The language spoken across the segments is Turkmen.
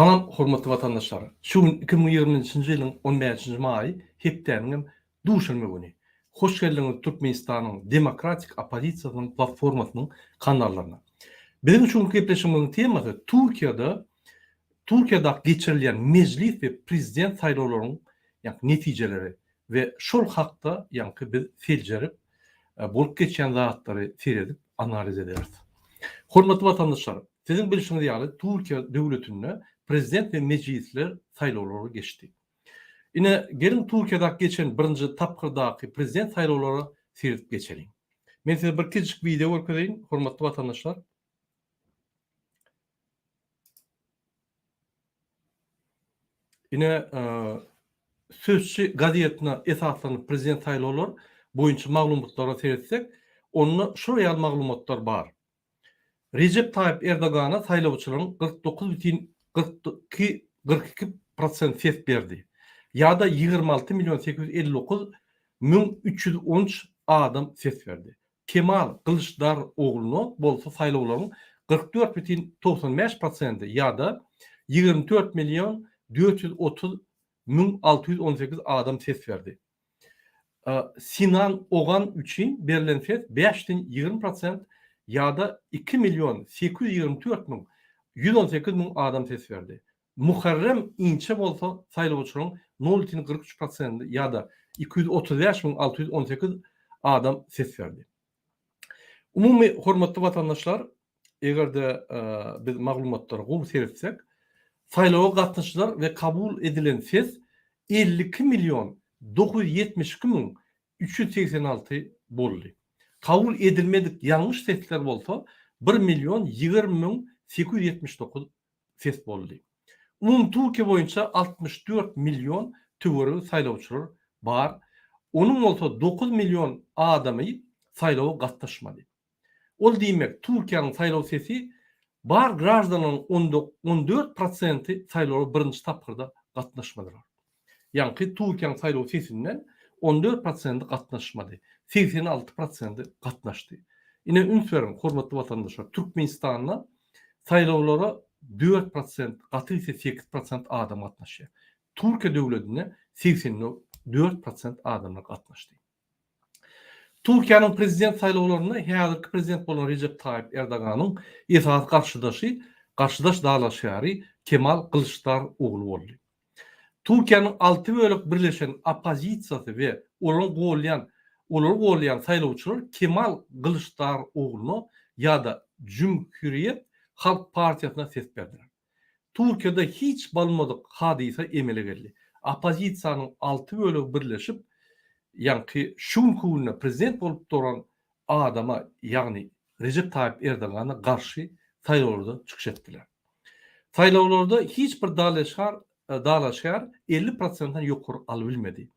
Salam hormatly watandaşlar! Şu gün 2023-nji ýylyň 15-nji maýy hepdäniň hem duşenbe güni. Hoş geldiňiz Türkmenistanyň demokratik oppozisiýasynyň platformasynyň kanallaryna. Biziň şu günki gepleşigimiziň temasy Türkiýede Türkiýede geçirilýän mejlis we prezident saýlawlaryň ýa netijeleri we şol hakda ýaňky biz seljerip bolup geçýän zatlary seredip analiz ederis. Hormatly watandaşlar, siziň bilşiňiz ýaly Türkiýe döwletinde prezident we mejlisler saýlawlary geçdi. Ine, geliň Türkiýedäki geçen birinji tapgyrdaky prezident saýlawlara seredip geçeliň. Men size bir kiçijik wideo görkezeýin, hormatly watandaşlar. Ine, Sözçi gazetine esaslanyp prezident saýlawlar boýunça maglumatlara seretsek, onda şular ýaly maglumatlar bar. Rejep Taýyp Erdogana saýlawçylaryň 49 bütin 42 42 prosent ses berdi. Ýa-da 26 million 859 313 adam ses berdi. Kemal Gylyçdarogluna bolsa saýlawlaryň 44 bütin 95 prosenti ýa-da 24 million 430 1618 adam ses berdi. Sinan Ogan üçin berlen ses bäşden 20 prosent ýa-da 2 million 824 118 müň adam ses berdi. Muharrem Inçe bolsa saýlawçylaryň nol bütin 43 prosenti ýa-da 235 618 adam ses berdi. Umumy hormatly watandaşlar, eger-de biz maglumatlara gowy seretsek, saýlawa gatnaşyjylar we kabul edilen ses 52 million 972 müň 386 boldy. Kabul edilmedik ýalňyş sesler bolsa 1 million 20 müň 879 ses boldy. Umumy Türkiýe boýunça 64 million töweregi saýlawçylar bar. Onuň bolsa 9 million adamy saýlawa gatnaşmady. Ol diýmek, Türkiýäniň saýlaw sesi bar graždanlaryň 14 prosenti saýlawlara birinji tapgyrda gatnaşmadylar. Ýaňky Türkiýäniň saýlaw sesinden 14 prosenti gatnaşmady. 86 prosenti gatnaşdy. Ine üns beriň, hormatly watandaşlar, Türkmenistanda saýlawlara 4 prosent, gaty gitse 8 prosent adam gatnaşýar. Türkiýe döwletinde 84 prosent adamlar gatnaşdy. Türkiýäniň prezident saýlawlarynda häzirki prezident bolan Rejep Taýyp Erdoganyň esasy garşydaşy, garşydaş dalaşgäri Kemal Gylyçdarogly boldy. Türkiýäniň alty bölek birleşen oppozisiýasy we olaryň golýan olary golýan saýlawçylar Kemal Gylyçdaroglyna ýa-da Jümhüriýet Halk partiýasyna ses berdiler. Türkiýede hiç bolmadyk hadysa emele geldi. Oppozisiýanyň alty bölegi birleşip, ýaňky şu günki günde prezident bolup duran adama, ýagny Rejep Taýyp Erdogana garşy saýlawlarda çykyş etdiler. Saýlawlarda hiç bir dalaşgär dalaşgär 50 prosentden ýokary alybilmedi.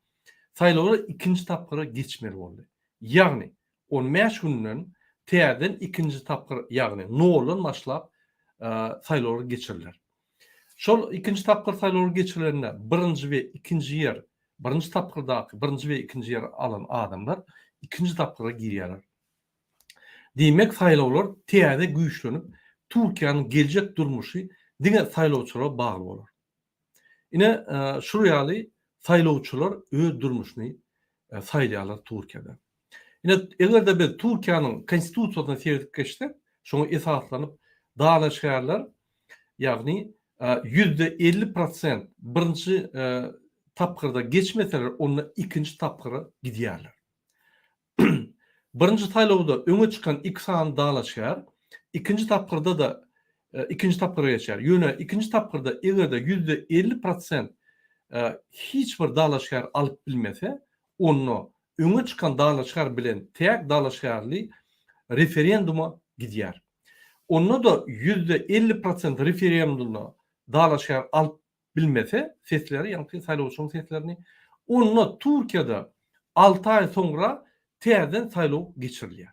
Saýlawlar ikinji tapgyra geçmeli boldy. Ýagny 15 günden täzeden ikinji tapgyr, ýagny noldan başlap saýlawlar geçiriler. Şol ikinji tapgyr saýlawlar geçirilende birinji we ikinji ýer, birinji tapgyrdaky birinji we ikinji ýeri alan adamlar ikinji tapgyra girýärler. Diýmek, saýlawlar täze güýçlenip, Türkiýäniň geljek durmuşy diňe saýlawçylara bagly bolar. Ine, şul ýaly saýlawçylar öz durmuşyny saýlaýarlar Türkiýede. Ine, eger-de biz Türkiýäniň konstitusiýasyna seredip geçsek, şoňa esaslanyp dalaşgärler, ýagny 50% prosent birinji tapgyrda geçmeseler, onda ikinji tapgyra gidýärler. Birinji saýlawda öňe çykan iki sany dalaşgär ikinji tapgyrda-da ikinji tapgyra geçýär. Ýöne ikinji tapgyrda eger-de 50% prosent hiç bir dalaşgär alyp bilmese, onda öňe çykan dalaşgär bilen täk dalaşgärli referenduma gidýär. Onda-da 50% prosent referendumda dalaşgär alyp bilmese sesleri, ýagny saýlawçynyň seslerini, onda Türkiýede alty aý soňra täzeden saýlaw geçirilýär.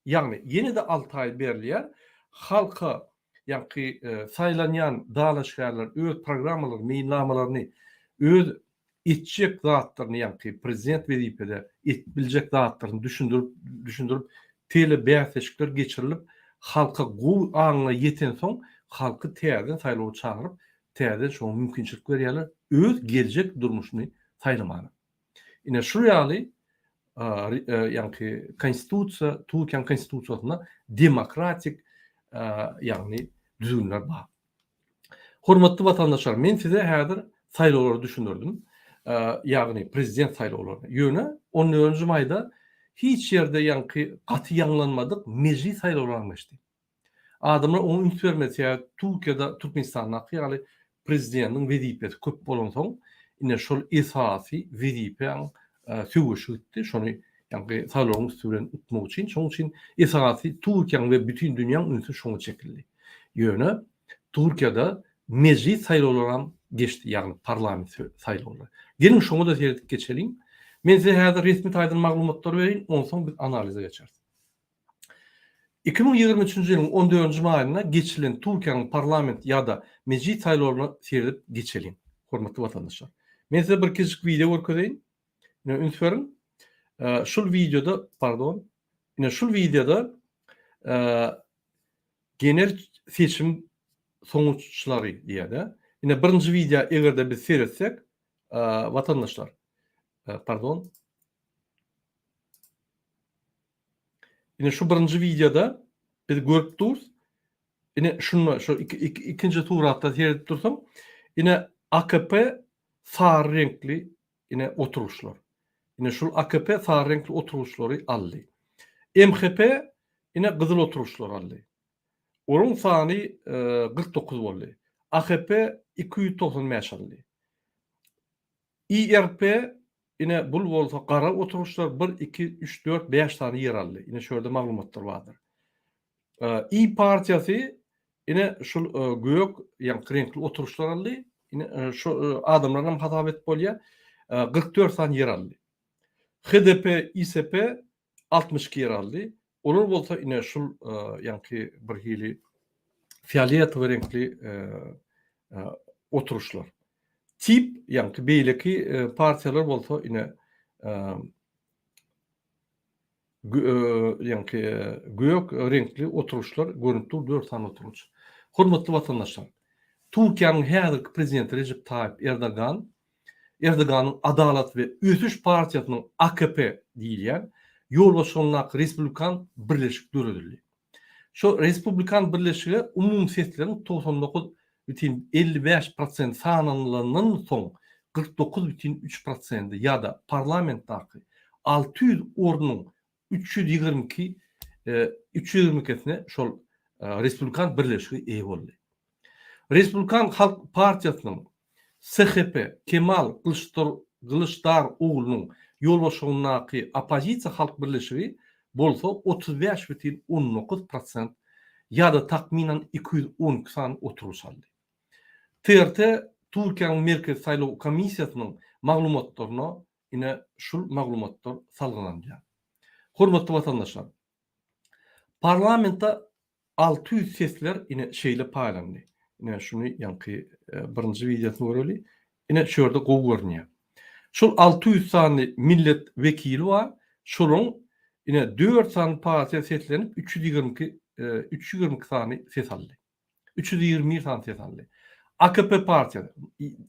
Ýagny ýene-de alty aý berilýär. Halka ýagny saýlanýan dalaşgärler öz programmalaryny, meýilnamalaryny, öz etjek zatlaryny, ýagny prezident wezipede edip biljek zatlaryny düşündirip, düşündirip tele bäsleşikler geçirilip, halka gowy aňyna ýetensoň, halky täzeden saýlawa çagyryp, täzeden şoňa mümkinçilik berýärler öz geljek durmuşyny saýlamaga. Ine şu ýaly ýaňky konstitusiýa, Türkiýäniň konstitusiýasynda demokratik ýagny düzgünler bar. Hormatly watandaşlar, men size häzir saýlawlary düşündirdim. Ýagny prezident saýlawlaryny. Ýöne on dördünji maýda hiç ýerde ýaňky gaty ýaňlanmadyk mejlis saýlawlaram geçdi. Adamlar oňa üns bermedi, sebäbi Türkiýede Türkmenistandaky ýaly prezidentiň wezipesi köp bolansoň, ine şol esasy wezipäň söweşi gitdi, şony ýaňky saýlawyň üsti bilen utmak üçin, şonuň üçin esasy Türkiýäň we bütin dünýäň ünsi şoňa çekildi. Ýöne Türkiýede mejlis saýlawlaram geçdi, ýagny parlament saýlawlary. Geliň şoňa-da seredip geçeliň. Men size häzir resmi taýdan maglumatlary bereýin, onsoň biz analize geçeris. 2023-nji ýylyň on dördünji maýynda geçirilen Türkiýäniň parlament ýa-da mejlis saýlawlaryna seredip geçeliň, hormatly watandaşlar. Men size bir kiçijik wideo görkezeýin. Ine üns beriň. Şul wideoda, pardon, ine şul wideoda genel seçim soňuçlary diýýär-de. Ine birinji wideo eger-de biz seretsek, watandaşlar, pardon, Ine şu birinji wideoda biz görüp durus. Ine şunda şu iki, iki, ikinji suratda seredip dursaň, ine AKP sary reňkli ine oturgyçlar. Ine şul AKP sary reňkli oturgyçlary aldy. MHP ine gyzyl oturgyçlary aldy. Onuň sany 49 boldy. AHP 295 aldy. IRP Ine, bul bolsa gara oturgyçlar bir, iki, üç, dört, bäş sany ýer aldy. Ine, şu ýerde maglumatlar bardyr. I partiýasy ine şul gök, ýagny reňkli oturgyçlar aldy. Ine, şu adamlaryny hem hasap edip bolýar. 44 sany ýer aldy. HDP, ISP 62 ýer aldy. Olar bolsa ine şul ýaňky bir hili fioletowy reňkli oturyşlar. Tip ýaňky beýleki partiýalar bolsa ine ýaňky gök reňkli oturyşlar görnüp dur, 4 sany oturyş. Hormatly watandaşlar, Türkiýäniň häzirki prezidenti Rejep Taýyp Erdogan Erdoganyň Adalat we ösüş partiýasynyň, AKP diýilýän, ýolbaşçylygyndaky Respublikan birleşik döredildi. Şo Respublikan birleşige umumy sesleriň 99,55 prosenti sanalylandan soň 49,3 prosenti ýa-da parlamentdaky 600 ornuň 322 322-sine şol Respublikan birleşigi eýe boldy. Respublikan halk partiýasynyň, SHP, Kemal Gylyçdaroglunyň ýolbaşçylygyndaky oppozisiýa halk birleşigi bolsa 35,19 prosent ýa-da takmynan 212 sany oturyş aldy. TRT Türkiýäniň Merkezi saýlaw komissiýasynyň maglumatlaryna ine şul maglumatlar salgylanylýar. Hormatly watandaşlar! Parlamentde 600 sesler ine şeýle paýlandy. Ine şuny ýaňky e, birinji wideosyny göreli. Ine şu ýerde gowy görünýär. Şol 600 sany millet wekili bar. Şolaryň ine 4 sany partiýa seslenip 322 322 e, sany ses aldy. 321 sany ses aldy. AKP partiýasy,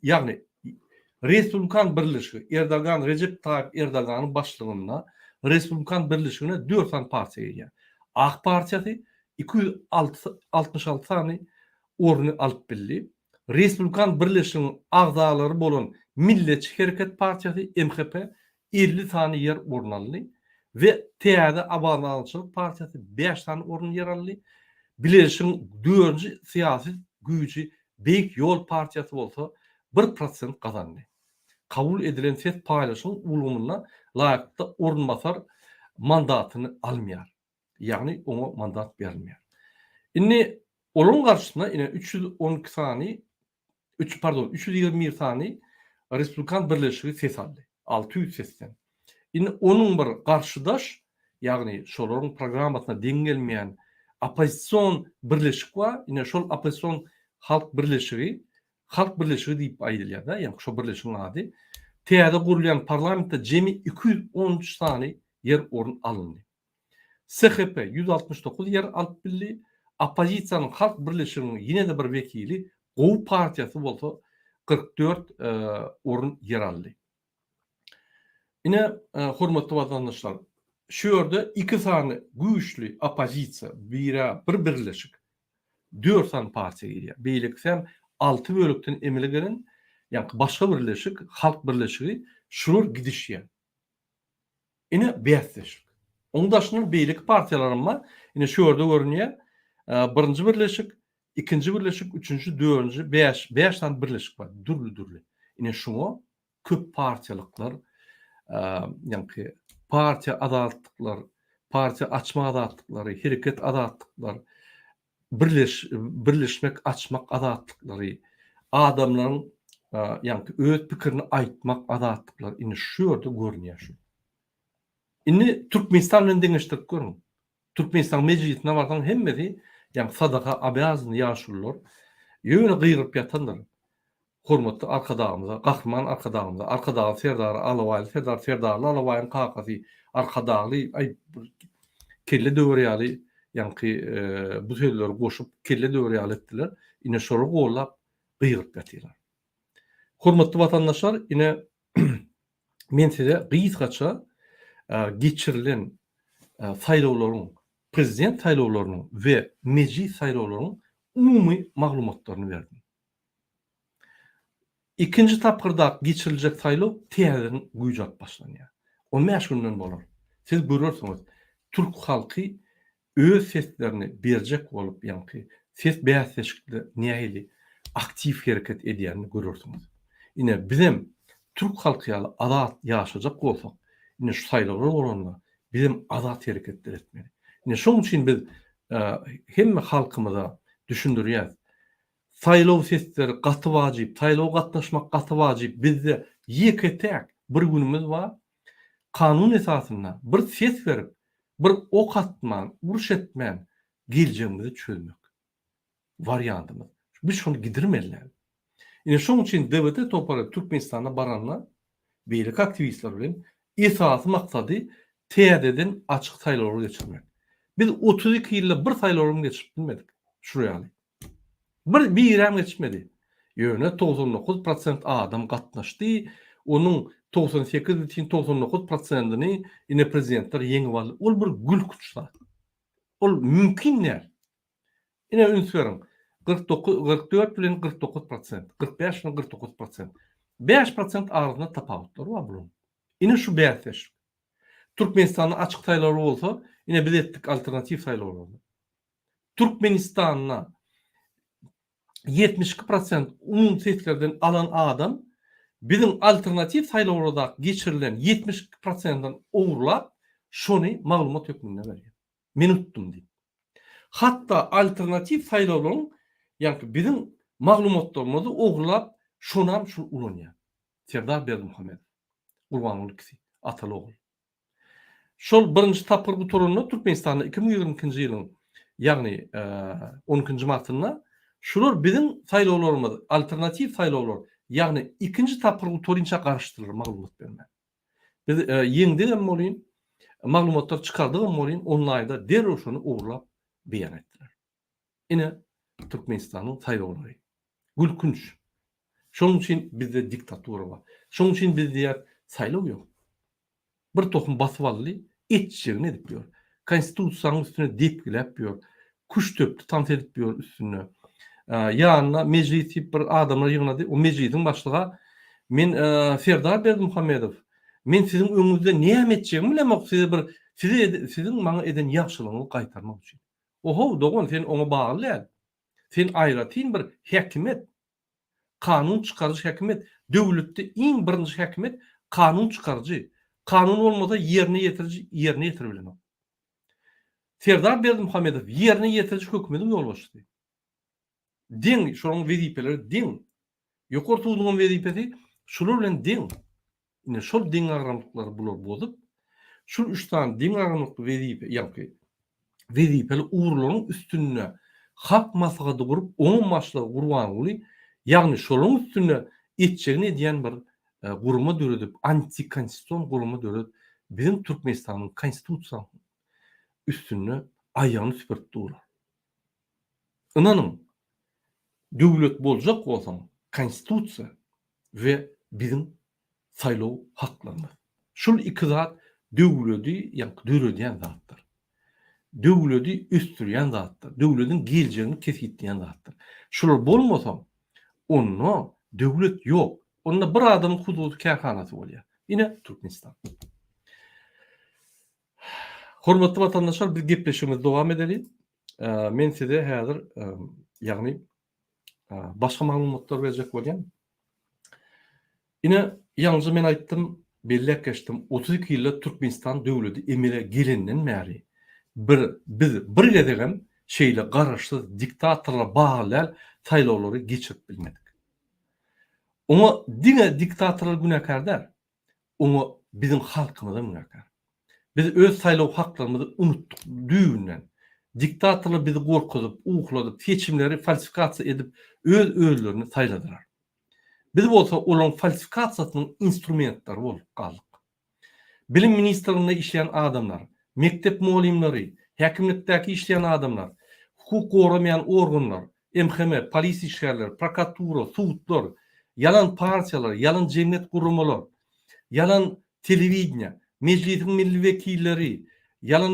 ýagny Respublikan birleşigi, Erdogan, Rejep Taýyp Erdoganyň başlygynda Respublikan birleşigine 4 sany partiýa girýär. Ak partiýasy 266 sany orny alyp bildi. Respublikan birleşigiň agzalary bolan Milletçi hereket partiýasy, MHP, 50 sany ýer orun aldy we Täze abadançylyk partiýasy bäş sany orun ýer aldy. Bileleşigiň dördünji syýasy güýji Beýik ýol partiýasy bolsa bir prosent gazandy. Kabul edilen ses paýlaşyň ulgamyna laýyklykda orunbasar mandatyny almaýar. Ýagny oňa mandat berilmeýär. Indi olaryň garşysyna ine 312 sany üç pardon 321 sany Respublikan birleşigi ses aldy. 600 sesden. Indi onuň bir garşydaş, ýagny şolaryň programmasyna deň gelmeýän oppozision birleşik bar. Ine şol oppozision halk birleşigi, halk birleşigi diýip aýdylýar-da, ýagny şo birleşigiň ady. Täze gurulýan parlamentde jemi 213 sany ýer orun alyndy. SHP 169 ýer alyp bildi. Oppozisiýanyň Halk birleşiginiň ýene-de bir wekili. Gowy partiýasy bolsa 44 orun ýer aldy. Ine, hormatly watandaşlar, şu ýerde iki sany güýçli oppozisiýa, biri bir birleşik, dört sany partiýa girýär. Beýlekisi hem alty bölekden emele gelen, ýaňky başga birleşik, Halk birleşigi, şular gidişýär. Ine, bäsdeşlik. Onuň daşyndan beýleki partiýalaram bar. Ine, şu ýerde görünýär. Birinji birleşik, ikinji birleşik, üçünji, dördünji, bäş, bäş sany birleşik bar. Dürli-dürli. Ine, şuňa köp partiýalyklar, ýaňky partiýa azatlyklar, partiýa açma azatlyklary, hereket azatlyklar, birleş, birleşmek, açmak azatlyklary, adamlaryň ýaňky öz pikirini aýtmak azatlyklary indi şu ýerde görünýär şu. Indi Türkmenistan bilen deňeşdirip görüň. Türkmenistanyň mejlisine barsaň hemmesi ýaňky sadaka obýazny ýaşulular ýöne gygyryp ýatandyr. Hormatly Arkadagymyza, Gahryman Arkadagymyza, Arkadagly Serdara, Alabaýly Serdar, Serdarly Alabaýyň kakasy, Arkadagly, aý bir kelle döwer ýaly ýaňky bu sözleri goşup kelle döwer ýaly etdiler. Ine şolary gollap gygyryp ýatyrlar. Hormatly watandaşlar, ine men size gysgaça geçirilen saýlawlaryň, prezident saýlawlarynyň we mejlis saýlawlaryň umumy maglumatlaryny berdim. Ikinji tapgyrdaky geçiriljek saýlaw täzeden güýç alyp başlanýar. On bäş günden bolar. Siz görersiňiz, türk halky öz seslerini berjek bolup, ýaňky ses bäsleşikde nähili aktiw hereket edýänini görersiňiz. Ine, bizem türk halky ýaly azat ýaşajak bolsak, ine şu saýlawlar bolanda bizem azat hereketler etmeli. Ine şoň üçin biz hemme halkymyza düşündirýäs. Saýlaw sesleri gaty wajyp, saýlawa gatnaşmak gaty wajyp. Bizde ýeke-täk bir günümiz bar. Kanun esasynda bir ses berip, bir ok atman, uruş etmän geljegimizi çözmek wariantymyz. Biz şony gidirmeli däl. Ine şoň üçin DWT topary Türkmenistana baranda beýleki aktiwistler bilen esasy maksady täzeden açyk saýlawlar geçirmek. Biz 32 ýylda bir saýlawam geçirip bilmedik şular ýaly. Bir birem geçmedi. Ýöne 99 prosent adam gatnaşdy. Onuň 98 bütin 99 prosentini ine prezidentler ýeňip aldy. Ol bir gülkünç zat. Ol mümkin däl. Ine üns beriň. 49 44 bilen 49 prosent, 45 bilen 49 prosent. 5 prosent arasynda tapawutlar bar bularyň. Ine şu bäsdeşlik. Türkmenistanda açyk saýlawlar bolsa, ine biz etdik alternatiw saýlawlaryny. Türkmenistanda 72 prosent umumy seslerden alan adam biziň alternatiw saýlawlardaky geçirilen 72 prosentden ogurlap, şony maglumat hökmünde berýär. Men utdum diýip. Hatda alternatiw saýlawlaryň, ýagny biziň maglumatlarymyzy ogurlap, şonam şul ulanýar. Serdar Berdimuhamedow, Gurbanguly ikisi, ataly-ogul. Şol birinji tapgyr gutaranda Türkmenistanda 2022-nji ýylyň, ýagny on ikinji martynda şular biziň saýlawlarymyz, alternatiw saýlawlar, ýagny ikinji tapgyr gutarynça garaşdylar maglumat bermän. Biz ýeňdigem welin, maglumatlary çykardygam welin onlaýda derrew şony ogurlap beýan etdiler. Ine Türkmenistanyň saýlawlary. Gülkünç. Şonuň üçin bizde diktatura bar. Şonuň üçin biz diýýäris saýlaw ýok. Bir tohum basyp aldy, etjegini edip ýör. Konstitusiýanyň üstüne depgiläp ýör. Küştdepdi tans edip ýör üstünde. Ýanyna mejlis diýip bir adamlar ýygnady. O mejlisiň başlyga men Serdar Berdimuhamedow, men siziň öňüňizde näme etjegimi bilemok, size bir size siziň maňa eden ýagşylygyňyzy gaýtarmak üçin. Ohow, dogan, sen oňa bagly däl. Sen aýratyn bir häkimiýet. Kanun çykaryjy häkimiýet. Döwletde iň birinji häkimiýet kanun çykaryjy. Kanun bolmasa ýerine ýetiriji ýerine ýetirip bilenok. Serdar Berdimuhamedow ýerine ýetiriji hökümediň ýolbaşçysy. Deň, şolaryň wezipeleri deň. Ýokary suduňam wezipesi şular bilen deň. Ine şol deňagramlyklary bular bozup, şul üç sany deňagramlykly wezipe, ýaňky wezipeli ugurlaryň üstünde Halk Maslahaty gurup, oňam başlygy Gurbanguly, ýagny şolaryň üstünde etjegini edýän bir gurama döredip, antikonstitusion gurama döredip, biziň Türkmenistanyň Konstitusiýasynyň üstünde aýagyny süpürip durlar. Ynanyň! Döwlet boljak bolsaň konstitusiýa we biziň saýlaw haklarymyz. Şul iki zat döwledi ýaňky döredýän zatdyr. Döwledi ösdürýän zatdyr. Döwlediň geljegini kesgitleýän zatdyr. Şular bolmasa onda döwlet ýok. Onda bir adamyň hususy kärhanasy bolýar. Ine Türkmenistan. Hormatly watandaşlar biz gepleşigimizi dowam edeli. Men size häzir ýagny başga maglumatlar berjek bolýan. Ine ýaňyja men aýtdym, belläp geçdim, 32 ýylda Türkmenistan döwleti emele gelenden bäri bir biz bir gezegem şeýle garaşsyz diktatorlara bagly däl saýlawlary geçirip bilmedik. Oňa diňe diktatorlar günäkär däl. Oňa biziň halkymyzam günäkär. Biz öz saýlaw haklarymyzy unutdyk düýbünden. Diktatorlar bizi gorkuzyp, ukladyp, seçimleri falsifikasiýa edip öz özlerini saýladylar. Biz bolsa olaryň falsifikasiýasynyň instrumentleri bolup galdyk. Bilim ministrliginde işleýän adamlar, mekdep mugallymlary, häkimlikdäki işleýän adamlar, hukuk goramaýan organlar, MHM, polisiýa işgärleri, prokuratura, sudlar, ýalan partiýalar, ýalan jemgyýet guramalar, ýalan telewideniýe, Mejlisiň milli wekilleri, ýalan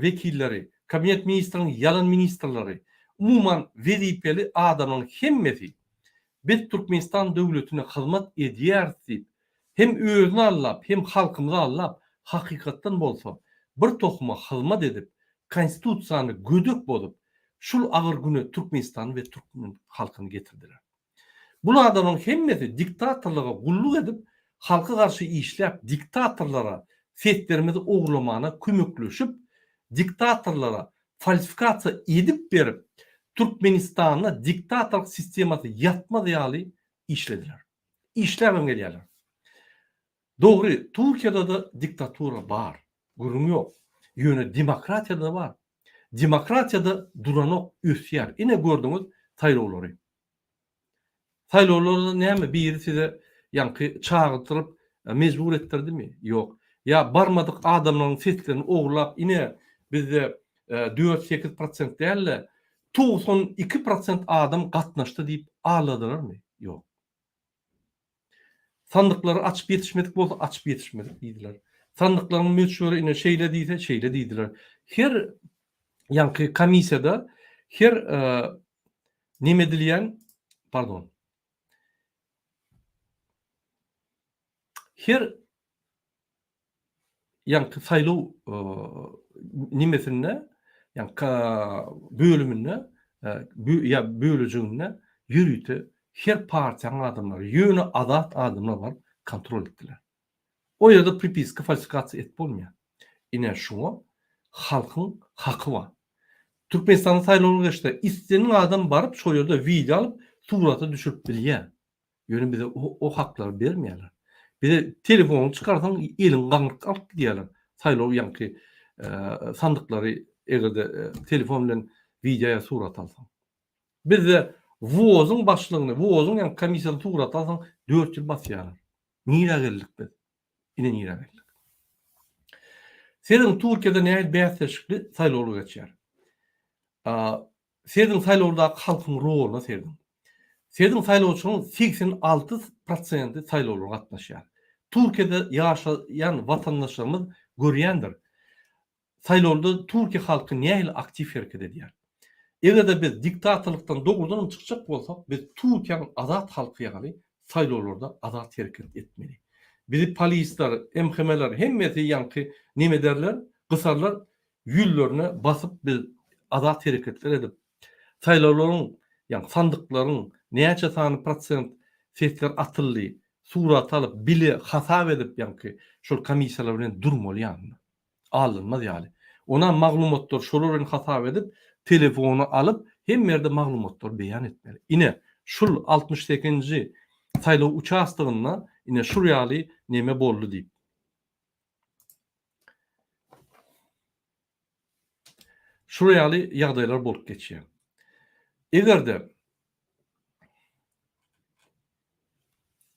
wekilleri, Kabinet ministriniň ýalan ministrleri, umuman wezipeli adamlaryň hemmesi biz Türkmenistan döwletine hyzmat edýäris diýip, hem özüni aldap, hem halkymyzy aldap, hakykatdan bolsa bir tohuma hyzmat edip, Konstitusiýany gödek bozup, şul agyr güne Türkmenistany we türkmen halkyny getirdiler. Bul adamlaryň hemmesi diktatorlyga gulluk edip, halka garşy işläp, diktatorlara seslerimizi ogurlamana kömekleşip, diktatorlara falsifikasiýa edip berip, Türkmenistanda diktatorlyk sistemasy ýatmaz ýaly işlediler. Işläbem gelýärler. Dogry, Türkiýede-de diktatura bar, gürrüň ýok. Ýöne demokratiýada bar. Demokratiýada duranok, ösýär. Ine gördüňiz saýlawlary. Saýlawlarda näme biri size ýaňky çagyrtyryp mejbur etdirdimi? Ýok. Ýa barmadyk adamlaryň seslerini ogurlap ine bizde dört sekiz prosent däl-de 92 prosent adam gatnaşdy diýip aldadylarmy? Ýok. Sandyklary açyp ýetişmedik bolsa açyp ýetişmedik diýdiler. Sandyklaryň möçberi ine şeýle diýse şeýle diýdiler. Her ýaňky komissiýada her neme edilýän pardon. Her ýaňky saýlaw nimesinde, ýaňky bölüminde ýa bölejiginde ýörite her partiýanyň adamlary, ýöne azat adamlar baryp kontrol etdiler. O ýerde pripiska, falsifikasiýa edip bolmaýar. Ine şuňa halkyň haky bar. Türkmenistanda saýlawlar geçse, islendik adam baryp şo ýerde wideo alyp, surata düşürip bilýär. Ýöne bize o haklary bermeýärler. Bize telefonyňy çykarsaň eliňi gaňryp alyp gidýärler. Saýlaw ýaňky sandyklary eger-de telefon bilen wideo ýa surat alsaň. Bizde WOZ-yň başlygyny, WOZ-yň ýaňky komissiýasyny surat alsaň 4 ýyl basýarlar. Nirä geldik biz? Ine nirä geldik. Serediň Türkiýede nähili bäsleşikli saýlawlar geçýär. Serediň saýlawlardaky halkyň roluna serediň. Serediň saýlawçylaryň 86 prosenti saýlawlara gatnaşýar. Türkiýede ýaşaýan watandaşlarymyz görýändir. Saýlawlarda Türkiýe halky nähili aktiw hereket edýär. Eger-de biz diktatorlykdan dogrudanam çykjak bolsak, biz Türkiýäniň azat halky ýaly saýlawlarda azat hereket etmeli. Bizi polisler, MHM-ler hemmesi ýaňky neme ederler, gysarlar, ýüzlerine basyp biz azat hereketler edip, saýlawlaryň, ýagny sandyklaryň näçe sany prosent sesler atyldy, surata alyp, bile hasap edip ýaňky şol komissiýalar bilen durmaly ýanynda. Aldanmaz ýaly. Onam maglumatlary şolar bilen hasap edip, telefony alyp, hemme ýerde maglumatlary beýan etmeli. Ine, şul 68-nji saýlaw uçastogynda ine şul ýaly neme boldy diýip. Şular ýaly ýagdaýlar bolup geçýär. Eger-de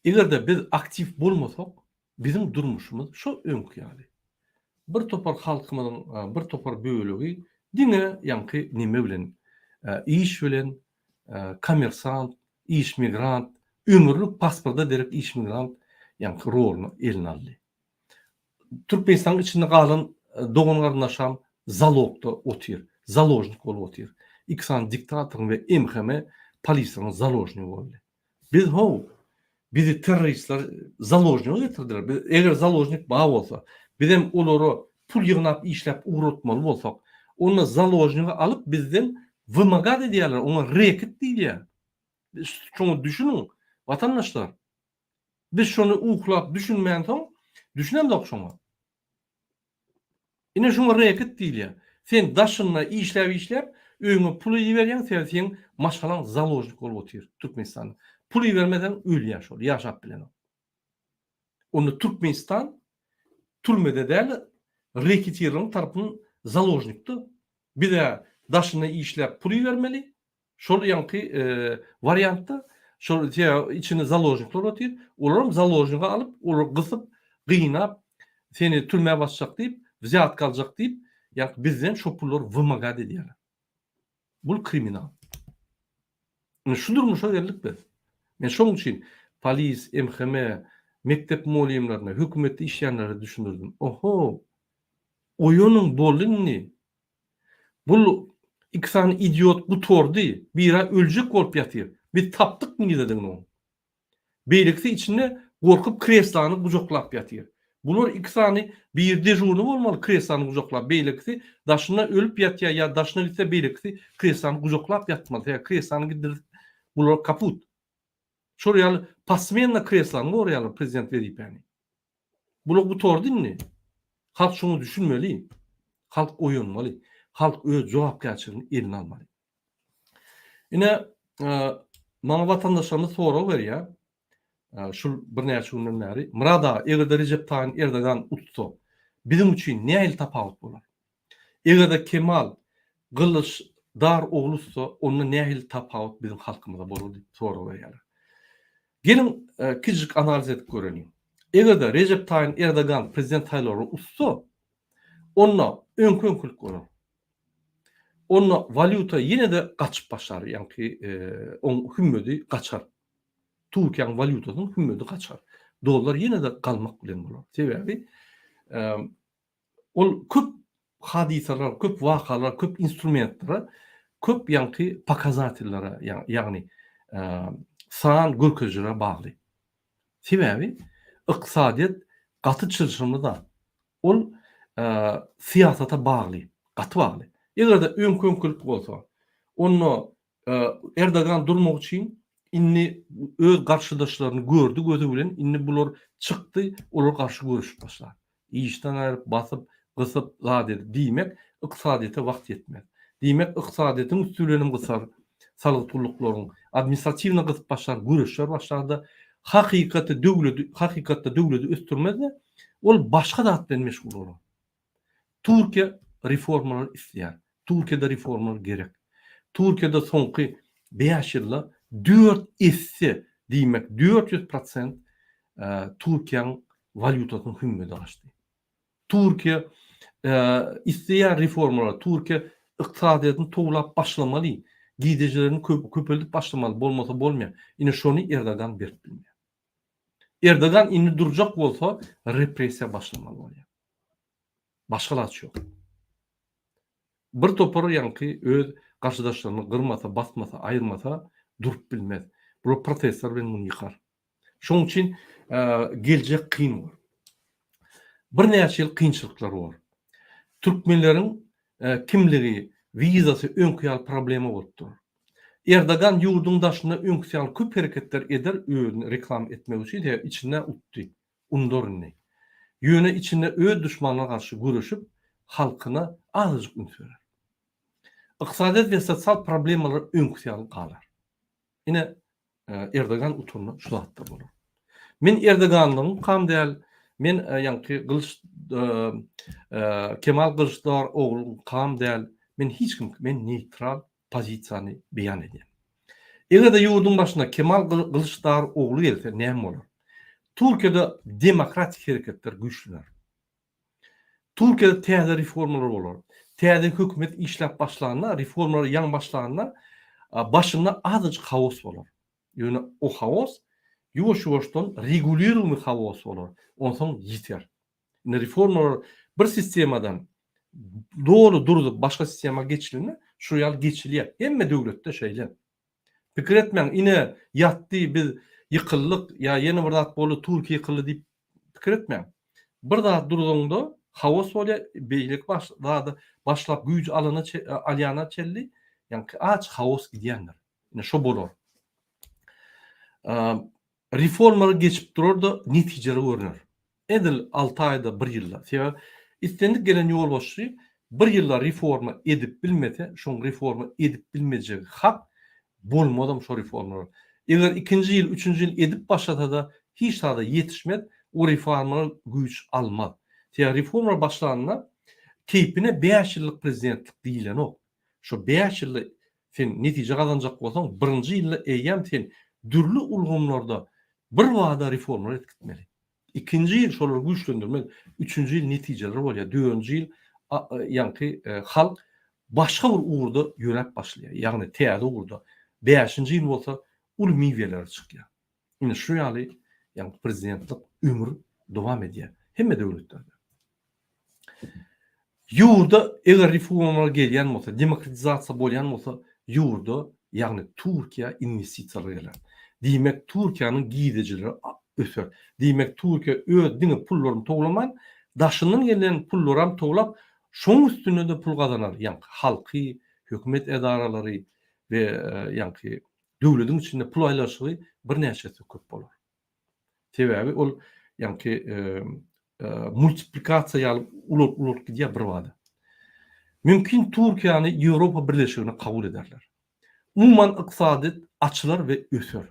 Eger-de biz aktiw bolmasak, biziň durmuşymyz şo öňki ýaly. Bir topar halkymyzyň bir topar bölegi diňe ýaňky neme bilen, iş bilen. kommersant, iş migrant, ömürlik pasporta derek iş migrant ýaňky roluny eline aldy. Türkmenistanyň içinde galan dogan-garyndaşam zalogda otyr, založnik bolup otyr. Iki sany diktatoryň we MHM polislaryň založnigi boldy. Biz how, bizi terroristler založnige getirdiler. Biz eger založnik bar bolsa, bizem olara pul ýygnap işläp ugratmaly bolsak, onda založnigi alyp bizden wymagat edýärler, oňa reket diýilýär. Şoňa düşüniň, watandaşlar. Biz şony uklap düşünmänsoň, düşünemzok şoňa. Ine şuňa reket diýilýär. Sen daşynda işläp-işläp öýüňe pul iberýäň, sebäbi seň maşgalaň založnik bolup otyr Türkmenistanda. Pul ibermeseň ölýär şol, ýaşap bilenok. Onda Türkmenistan türmede däl, reketirleriň tarapyndan založnikde. Biz-ä daşynda işläp pul ibermeli, Şol ýaňky wariantda şol içinde založnikler otyr. Olaram založnige alyp, olary gysyp, gynap, seni türmä basjak diýip, wzýatka aljak diýip, ýaňky bizden şo pullary wymagad edýärler. Bul kriminal. Indi şu durmuşa geldik biz. Men şoň üçin polis, MHM, mekdep mugallymlaryna, hökümetde işleýänlere düşündirdim. Oho, oýanyň boldy indi. Bul iki sany idiot gutardy, bira öljek bolup ýatyr. Biz tapdyk niredigini oň. Beýlekisi içinde gorkup kreslany gujaklap ýatyr. Bular iki sany biri dežurny bolmaly kreslany gujaklap, beýlekisi daşynda ölüp ýatýar ýa daşyna gitse beýlekisi kreslany gujaklap ýatmaly. Sebäbi kreslany gidirip bular kaput. Şol ýaly posmenno kreslany goraýarlar prezident wezipäni. Bular gutardy indi. Halk şoňa düşünmeli. Halk oýanmaly. Halk öz jogapkärçiligini eline almaly. Ine, maňa watandaşlarymyz sorag berýär. Şul birnäçe günden bäri. Myrat aga, eger-de Rejep Taýyp Erdogan utsa, biziň üçin nähili tapawut bolar? Eger-de Kemal Gylyç Dar ogly utsa, onda nähili tapawut biziň halkymyza bolar diýip sorag berýärler. Geliň, kiçijik analiz edip göreliň. Eger-de Rejep Taýyn Erdogan prezident saýlawlary utsa, onda öňki-öňkülik bolar. Onda walýuta ýene-de gaçyp başlar, ýaňky oň hümmedi gaçar. Türkiýäniň walýutasynyň hümmedi gaçar. Dollar ýene-de galmak bilen bolar. Sebäbi Ol köp hadysalar, köp wakalar, köp instrumentlere, köp ýaňky pokazatellere, ýagny san görkezijilere bagly. Sebäbi ykdysadyýet gaty çylşyrymly zat. Ol syýasata bagly, gaty bagly. Eger-de öňki-öňkülik bolsa, onda Erdogan durmak üçin indi öz garşydaşlaryny gördi gözi bilen, indi bular çykdy, olar garşy göreşip başlar. Işden aýryp, basyp, gysyp, zat edip, diýmek, ykdysadyýete wagt ýetmez. Diýmek, ykdysadyýetiň üsti bilen hem gysar, salgyt gulluklaryň, administratiwno gysyp başlar, göreşler başlar-da, hakykaty döwledi, hakykatda döwledi ösdürmez-de, ol başga zat bilen meşgul bolar. Türkiýe reformalary isleýär. Türkiýede reformalar gerek. Türkiýede soňky bäş ýylda dört esse, diýmek 400 prosent Türkiýäň walýutasynyň hümmedi gaçdy. Türkiýe isleýär reformalary. Türkiýe ykdysadyýetini towlap başlamaly, girdejilerini köpeldip başlamaly, bolmasa bolmaýar. Ine şony Erdogan berip bilmeýär. Erdogan indi durjak bolsa repressiýa başlamaly bolýar. Başga alaç ýok. Bir topar ýaňky öz garşydaşlaryny gyrmasa, basmasa, aýyrmasa durup bilmez. Bular protestler bilen muny ýykar. Şonuň üçin geljek kyn bolar. Birnäçe ýyl kynçylyklar bolar. Türkmenleriň kimligi, wizasy öňki ýaly problema bolup durar. Erdogan ýurduň daşynda öňküsi ýaly köp hereketler eder özüni reklama etmek üçin sebäbi içinde utdy. Undar indi. Ýöne içinde öz duşmanyna garşy göreşip halkyna azajyk üns berer. Ykdysadyýet we sosial problemalar öňküsi ýaly galar. Ine Erdogan utanda şu zatlar bolar. Men Erdoganlygyň kam däl, men ýaňky Gylyç Kemal Gylyçdar ogluň kam däl, men hiç kim, men neýtral pozisiýany beýan edýän. Eger-de ýurduň başyna Kemal Gylyçdar ogly gelse näme bolar? Türkiýede demokratik hereketler güýçlener. Türkiýede täze reformalar bolar. Täze hökümet işläp başlanda, reformalar ýaňy başlanda, Başynda azajyk haos bolar. Ýöne o haos ýuwaş-ýuwaşdan regulirumy haos bolar. Onsoň ýiter. Indi reformalar bir sistemadan doly durzup başga sistema geçilende şu ýaly geçilýär. Hemme döwletde şeýle. Pikir etmäň, ine ýatdy biz ýykyldyk ýa ýene bir zat boldy Türkiýe ýykyldy diýip pikir etmäň. Bir zat durzaňda haos bolýar, beýleki baş zady başlap güýç alana alýana çenli ýaňky aç haos gidýändir. Ine şo bolar. Reformalar geçip durar-da netijeler görner. Edil alty aýda, bir ýylda. Sebäbi islendik gelen ýolbaşçy bir ýylda reforma edip bilmese, şoň reforma edip bilmejegi hak, bolmazam şo reformalar. Eger ikinji ýyl, üçünji ýyl edip başlasa-da hiç zada ýetişmez, o reformalar güýç almaz. Sebäbi reformalar başlanda keýpine bäş ýyllyk prezidentlik diýilenok. Şo bäş ýylda sen netije gazanjak bolsaň, birinji ýylda eýýäm sen dürli ulgamlarda birbada reformalar edip gitmeli. Ikinji ýyl şolary güýçlendirmeli, üçünji ýyl netijeler bolýar, dördünji ýyl ýaňky halk başga bir ugurda ýöräp başlaýar, ýagny täze ugurda. Bäşinji ýyl bolsa uly miweleri çykýar. Ine şu ýaly ýaňky prezidentlik ömür dowam edýär hemme döwletlerde. Ýurda eger reformalar gelýän bolsa, demokratizasiýa bolýan bolsa, ýurda, ýagny Türkiýä inwestisiýalar geler. Diýmek, Türkiýäniň girdejileri öser. Diýmek, Türkiýe öz diňe pullaryny towlaman, daşyndan gelen pullaram towlap, şonuň üstünde-de pul gazanar, ýaňky halky, hökümet edaralary we ýaňky döwlediň içinde pul aýlanyşygy birnäçe esse köp bolar. Sebäbi ol ýaňky multiplikasiýa ýaly ulalyp-ulalyp gidýär birbada. Mümkin Türkiýäni Ýewropa Birleşigine kabul ederler. Umuman ykdysadyýet açylar we öser.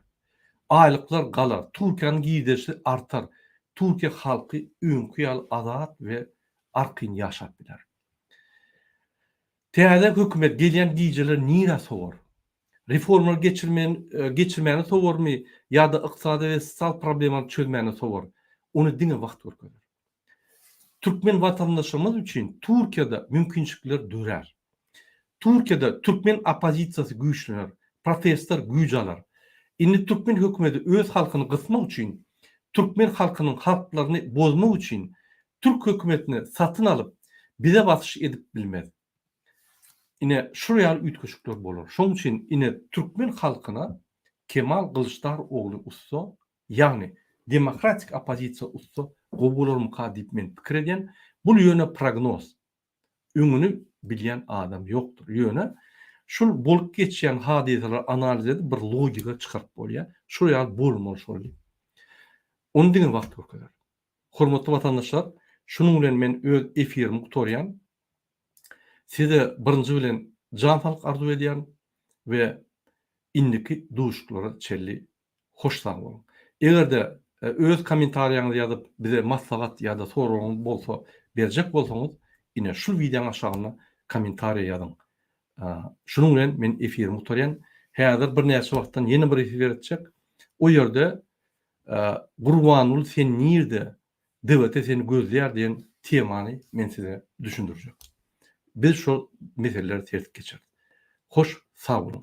Aýlyklar galar, Türkiýäniň girdejisi artar, Türkiýe halky öňki ýaly azat we arkaýyn ýaşap biler. Täze hökümet gelýän gijeler nirä sowar? Reformalar geçirmen geçirmäne sowarmy ýa-da ykdysady we sosial problemalary çözmäne sowar? Ony diňe wagt görkezer. Türkmen watandaşlarymyz üçin Türkiýede mümkinçilikler dörär. Türkiýede türkmen oppozisiýasy güýçlener, protestler güýç alar. Indi türkmen hökümeti öz halkyny gysmak üçin, türkmen halkynyň haklaryny bozmak üçin türk hökümetini satyn alyp, bize basyş edip bilmez. Ine, şul ýaly üýtgeşikler bolar. Şoň üçin ine türkmen halkyna Kemal Gylyçdar ogly ussa, ýagny demokratik oppozisiýa ussa gowy bolarmyka diýip men pikir edýän. Bul ýöne prognoz. Öňüni bilýän adam ýokdur. Ýöne şul bolup geçýän hadysalary analiz edip bir logika çykaryp bolýar. Şul ýaly bolmaly şol diýip. Ony diňe wagt görkezer. Hormatly watandaşlar, şunuň bilen men öz efirimi gutarýan. Size birinji bilen jan saglyk arzuw edýärin we indiki duşuşyklara çenli hoş sag boluň. Eger-de öz kommentariýaňyzy ýazyp bize maslahat ýa-da soragyňyz bolsa berjek bolsaňyz ine şul wideoň aşagynda kommentariýa ýazyň. Şunuň bilen men efirimi gutarýan. Häzir birnäçe wagtdan ýene bir efir etjek. O ýerde Gurbanguly sen nirde DWT seni gözleýär diýen temany men size düşündirjek. Biz şol meseleleri sertip geçeris. Hoş sag boluň.